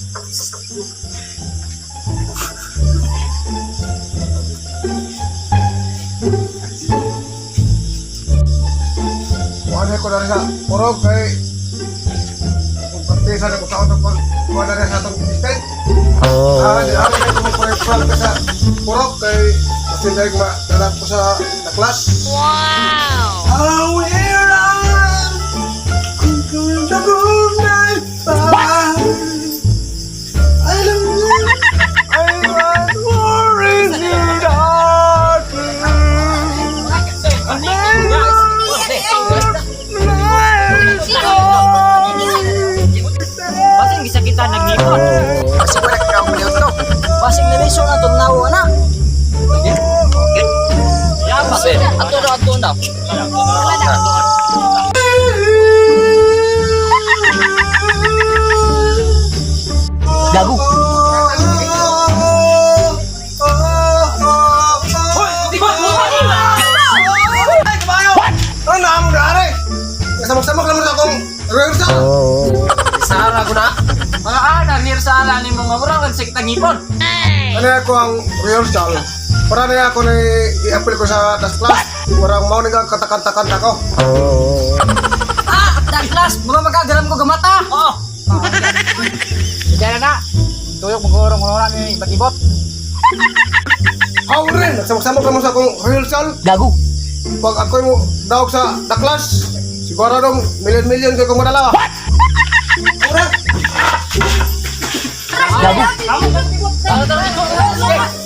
Kuha ko na rin sa purog kay kung praktisa na kung saan itong pagkuha na rin sa itong state. Ah, di ako na itong pag sa purog kay kasi dahil madala ko sa the class. Wow! Oh, we're on the good night. I love you. I want more in the dark. Basing gisakitan nagngipon. Basig wala ka kampalihot no. Basig na liso na itong nawa na. Yaba. Ato na, ato na. Gago. Ano na mo dari? Samok-samok naman sa akong rehearsal. Sara ko na. Mga ana rehearsal ni mo nga mura kag sakit ang ngipon. Ano ako ang rehearsal? Para na ako na i-appeal ko sa last class. Parang mao ni ka katakanta-kanta ko. Ah, that class. Mura magkagaram ko gamata. Oo. Diyan na na. Tuyok magurong urong ni batibot. How rin? Nagsamok-samok naman sa akong rehearsal. Gago. Pag ako mo daog sa the class, siguro dong million-million kayo kong madala. What? Ora! Gago. Tara, tara.